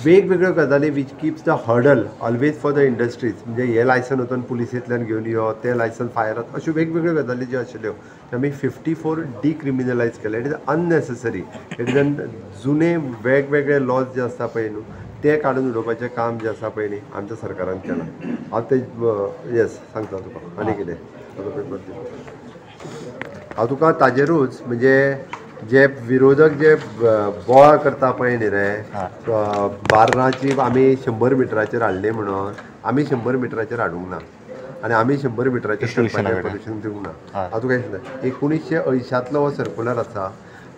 वेगवेगळ्यो गजाली which keeps the hurdle always for the industries. म्हणजे हे लायसन वचून पुलिसेंतल्यान घेवन यो, तें लायसन फायर, अश्यो वेगवेगळ्यो गजाली ज्यो आशिल्ल्यो त्यो आमी 54 डिक्रिमिनलायज केले. It is unnecessary. It is जुने वेगवेगळे लॉज जे आसता पळय न्हू ते काडून उडोवपाचें काम जें आसा पळय न्ही आमच्या सरकारान केलां. हांव ते येस सांगता तुका आनी कितें हांव तुका ताजेरूच म्हणजे जे विरोधक जे बोवाळ करता पळय न्ही रे, बार्राची आमी 100 मिटराचेर हाडली म्हणून आमी 100 मिटराचेर हाडूंक ना आनी आमी 100 मिटराचेर पोल्युशन दिवंक ना. हांव तुका सांगता 1980 हो सर्कुलर आसा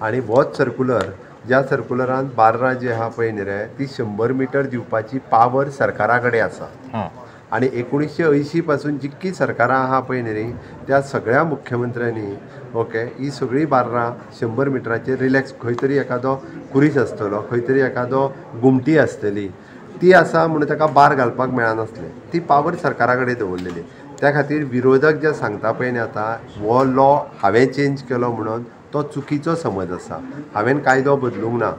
आनी होच सर्कुलर ज्या सर्कुलरान बार्रां जी आहा पळय न्ही रे ती 100 मिटर दिवपाची पावर सरकारा कडेन आसा. आनी 1980 पासून जितकी सरकारां आहा पळय न्ही रे त्या सगळ्या मुख्यमंत्र्यांनी ओके ही सगळीं बार्रां 100 मिटराचेर रिलॅक्स, खंय तरी एखादो कुरीस आसतलो, खंय तरी एखादो गुमटी आसतली, ती आसा म्हणून ताका बार घालपाक मेळनासलें, ती पावर सरकारा कडेन दवरलेली. त्या खातीर विरोधक जे सांगता पळय न्ही आतां हो लॉ हांवें चेंज केलो म्हणून तो चुकीचो समज आसा. हांवें कायदो बदलूंक ना,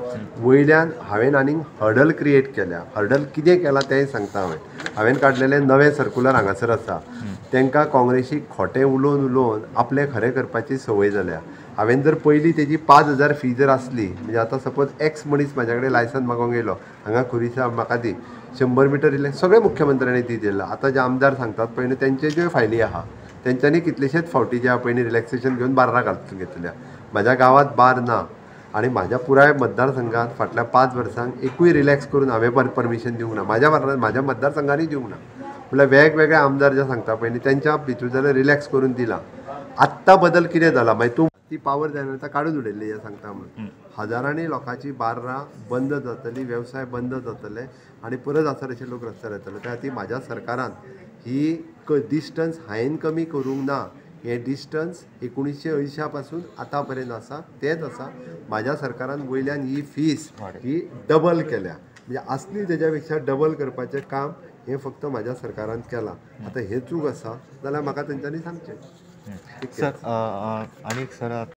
वयल्यान हांवें आनीक हर्डल क्रिएट केल्या. हर्डल कितें केलां तेंय सांगता. हांवें हांवें काडलेलें नवें सर्कुलर हांगासर आसा. तांकां काँग्रेसीक खोटें उलोवन उलोवन आपलें खरें करपाची संवय जाल्या. हांवें जर पयलीं तेजी 5000 फी जर आसली, म्हणजे आतां सपोज एक्स मनीस म्हाज्या कडेन लायसन मागोंक येयलो, हांगा खुरीसा म्हाका दी 100 मिटर इल्लें, सगळे मुख्यमंत्र्यांनी ती दिला. आतां जे आमदार सांगतात पळय न्हू तेंचे ज्यो फायली आहा तेंच्यांनी कितलेशेच फावटी जे पयलीं रिलॅक्सेशन घेवन बार्रां घालून घेतल्या. म्हाज्या गांवांत बार ना आनी म्हाज्या पुराय मतदारसंघात फाटल्या 5 वर्सांक एकूय रिलॅक्स करून हांवें परमिशन दिवंक ना. म्हाज्या मतदारसंघानूय दिवंक ना. म्हणल्यार वेगवेगळे आमदार जे सांगता पळय न्ही तेंच्या भितूर जाल्यार रिलॅक्स करून दिलां. आत्तां बदल कितें जाला मागीर तूं ती पावर जायना आतां काडून उडयल्ली हें सांगता म्हणून हजारांनी लोकांची बार्रां बंद जातली, वेवसाय बंद जातले आनी परत आसा अशे लोक रस्त्यार येतले. त्या खातीर म्हाज्या सरकारान ही डिस्टन्स हांवें कमी करूंक ना. हें डिस्टन्स 1980 पासून आतां पर्यंत आसा तेंच आसा. म्हाज्या सरकारान वयल्यान ही फीस ही डबल केल्या, म्हणजे आसली तेज्या पेक्षा डबल करपाचें काम हें फक्त म्हाज्या सरकारान केलां. आतां हें चूक आसा जाल्यार म्हाका तेंच्यांनी सांगचें. सर आनीक सर